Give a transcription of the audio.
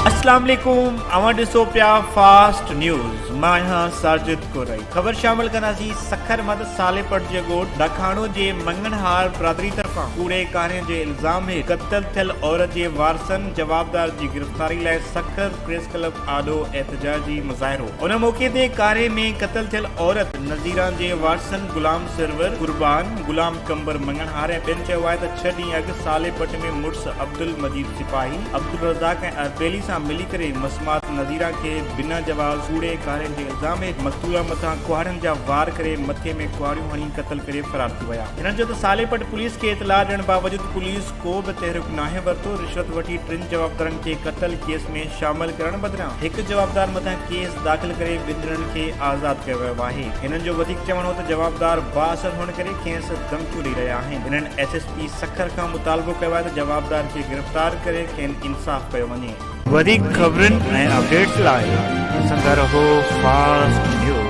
اسلام عليڪم اوهان ڏسو پيا فاسٽ نيوز مان آهيان ساجد ڪورائي خبر شامل ڪنداسين سکر مد صالح پٽ جي ڳوٺ ڊکاڻو جي مڱڻهار برادري طرفان ڪوڙي ڪارين جي الزام هيٺ قتل ٿيل عورت جي وارثن جوابدار جي گرفتاري لاء سکر پريس ڪلب آڏو احتجاجي مظاهرو ان موقعي تي ڪاري ۾ قتل ٿيل عورت نظيران جي وارثن غلام سرور قربان غلام قمبر مڱڻهار ۽ ٻين چيو آهي ته ڇهه ڏينهن اڳ صالح پٽ ۾ مڙس عبدالمجيد سپاهي عبدالرزاق ۽ اربيلي سان ملي ڪري مسمات نظيران کي بنا جواز ڪوڙي ڪارين جي الزام هيٺ مقتوله مٿان ڪهاڙين جا وار ڪري مٿي ۾ ڪهاڙيون هڻي قتل ڪري فرار ٿي ويا. هنن چيو ته صالح پٽ پوليس کي اطلاع ڏيڻ باوجود پوليس ڪو به تحرڪ ناهي ورتو، رشوت وٺي ٽن جوابدارن کي قتل ڪيس ۾ شامل ڪرڻ بدران هڪ جوابدار مٿان ڪيس داخل ڪري ٻن ڄڻن کي آزاد ڪيو ويو آهي. هنن جو وڌيڪ چوڻ هو ته جوابدار بااثر هئڻ ڪري کيس ڌمڪيون ڏئي رهيا آهن. هنن ايس ايس پي سکر کان مطالبو ڪيو آهي ته جوابدار کي گرفتار ڪري کين انصاف ڪيو وڃي. وڌيڪ خبرن ۽ اپڊيٽس لاء ڏسندا رهو فاسٽ نيوز.